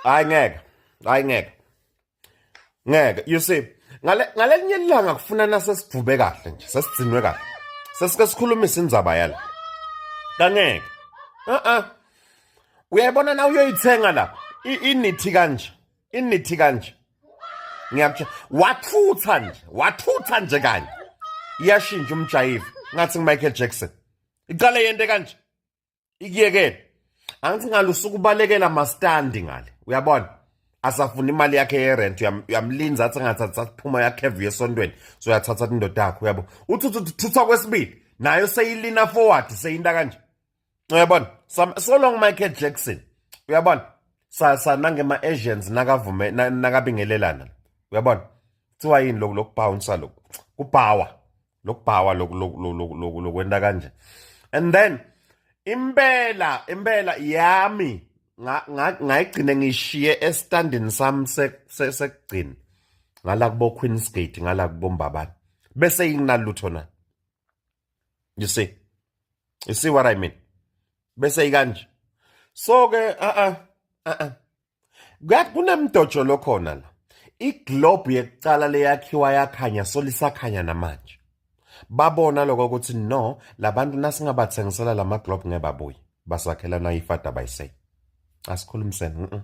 Hayi ngeke. Hayi ngeke. Ngeke. You see, ngale ngalelinye ilanga kufuna nasesidvube kahle nje, sesigcinwe kahle. Sesike sikhulumise indzaba yala. Kangeke. Uh uh. Uyayibona na uyoyithenga lapha. Inithi kanje. Inithi kanje. Ngiyakutshela. Wathutha nje, wathutha nje kanye. Iyashintsha umjayiva. Ngathi ngiMichael Jackson. Iqale yente kanje. Ikuyekele. Angithi ngalo usuke ubalekela mastandi ngale. Uyabona? Asafuna imali yakhe yerent uyamlinza athi angathatha saphuma yakhevu yesontweni. So uyathatha indoda yakho uyabo. Uthi uthi thutha kwesibili nayo seyilina forward seyinta kanje. Uyabona? So long Michael Jackson. Uyabona? Sa sa nangema Asians nakavume nakabingelelana. Uyabona? Kuthiwa yini lokhu lokubounce lokhu? Kubawa. Lokubhawa lokhu lokhu lokwenta kanje. And then impela impela yami ngayigcine ngishiye estandini sami sekugcina ngala kubo Queen's Gate ngala kubo Mbabane bese inginalutho na. You see? You see what I mean? Bese ikanje. So ke a a a a kunemdojo lokhona la. Iglobe yekucala leyakhiwa yakhanya solisakhanya namanje. Babona lokho ukuthi no labantu nasingabathengisela lama globe ngeke babuye. Basakhela na ifada bayisay. Asikhulumisene. Ngeke.